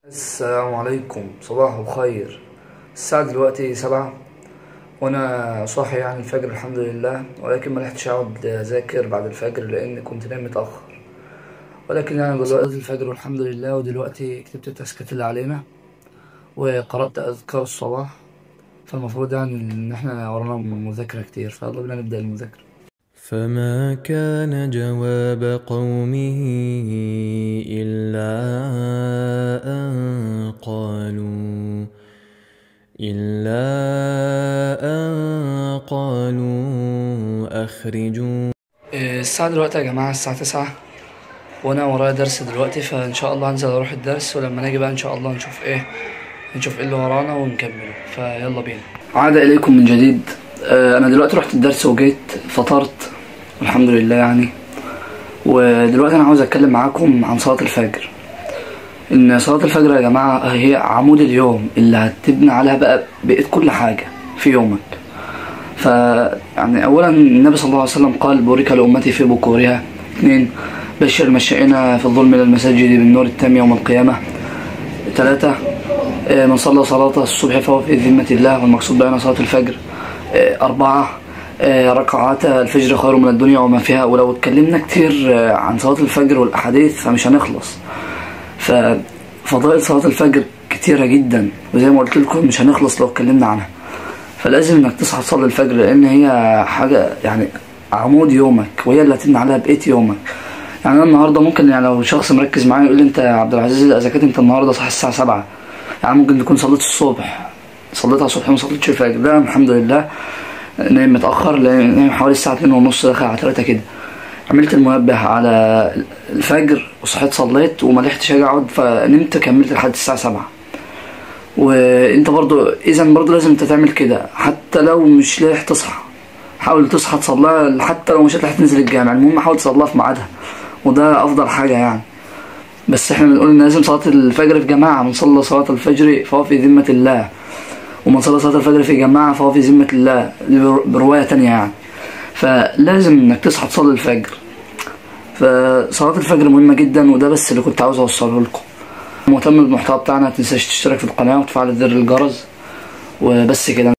السلام عليكم، صباح الخير. الساعة دلوقتي 7 وانا صاحي يعني الفجر الحمد لله، ولكن ما لحقتش اقعد اذاكر بعد الفجر لان كنت نايم متأخر، ولكن يعني دلوقتي الفجر والحمد لله. ودلوقتي كتبت التاسكات اللي علينا وقرأت اذكار الصباح، فالمفروض يعني ان احنا ورانا مذاكرة كتير، فيلا بينا نبدأ المذاكرة. فما كان جواب قومه إلا أن قالوا أخرجوا. الساعة دلوقتي يا جماعة الساعة 9 وأنا ورايا درس دلوقتي، فإن شاء الله هنزل أروح الدرس، ولما نيجي بقى إن شاء الله نشوف إيه اللي ورانا ونكمله، فيلا بينا. عاد إليكم من جديد. أنا دلوقتي رحت الدرس وجيت فطرت والحمد لله يعني. ودلوقتي أنا عاوز أتكلم معاكم عن صلاة الفجر. إن صلاة الفجر يا جماعة هي عمود اليوم اللي هتبني عليها بقى بقية كل حاجة في يومك. ف يعني أولا النبي صلى الله عليه وسلم قال: بورك لأمتي في بكورها. 2، بشر المشائين في الظلم إلى المساجد بالنور التام يوم القيامة. 3، من صلى صلاة الصبح فهو في ذمة الله، والمقصود بها صلاة الفجر. 4، ركعات الفجر خير من الدنيا وما فيها. ولو اتكلمنا كتير عن صلاة الفجر والأحاديث فمش هنخلص. ففضائل صلاة الفجر كتيرة جدا، وزي ما قلت لكم مش هنخلص لو اتكلمنا عنها. فلازم انك تصحى تصلي الفجر، لان هي حاجة يعني عمود يومك، وهي اللي هتبني عليها بقية يومك. يعني انا النهارده ممكن يعني لو شخص مركز معايا يقول لي: انت يا عبد العزيز اذا كنت انت النهارده صاحي الساعة 7، يعني ممكن تكون صليت الصبح، صليتها الصبح وما صليتش الفجر. لا الحمد لله نايم متأخر، نايم حوالي الساعة 2:30 داخل على 3 كده. عملت المنبه على الفجر وصحيت صليت وما لحقتش اجي اقعد، فنمت كملت لحد الساعة 7. وانت برضو اذا برضو لازم انت تعمل كده، حتى لو مش لاحق تصحى حاول تصحى تصليها، حتى لو مش هتلحق تنزل الجامع، المهم حاول تصليها في ميعادها، وده افضل حاجة يعني. بس احنا بنقول ان لازم صلاة الفجر في جماعة. من صلى صلاة الفجر فهو في ذمة الله، ومن صلى صلاة الفجر في جماعة فهو في ذمة الله، برواية تانية يعني. فلازم انك تصحى تصلي الفجر. فصلاة الفجر مهمة جدا، وده بس اللي كنت عاوز اوصله لكم. مهتم بالمحتوى بتاعنا متنساش تشترك في القناة وتفعل زر الجرس، وبس كده.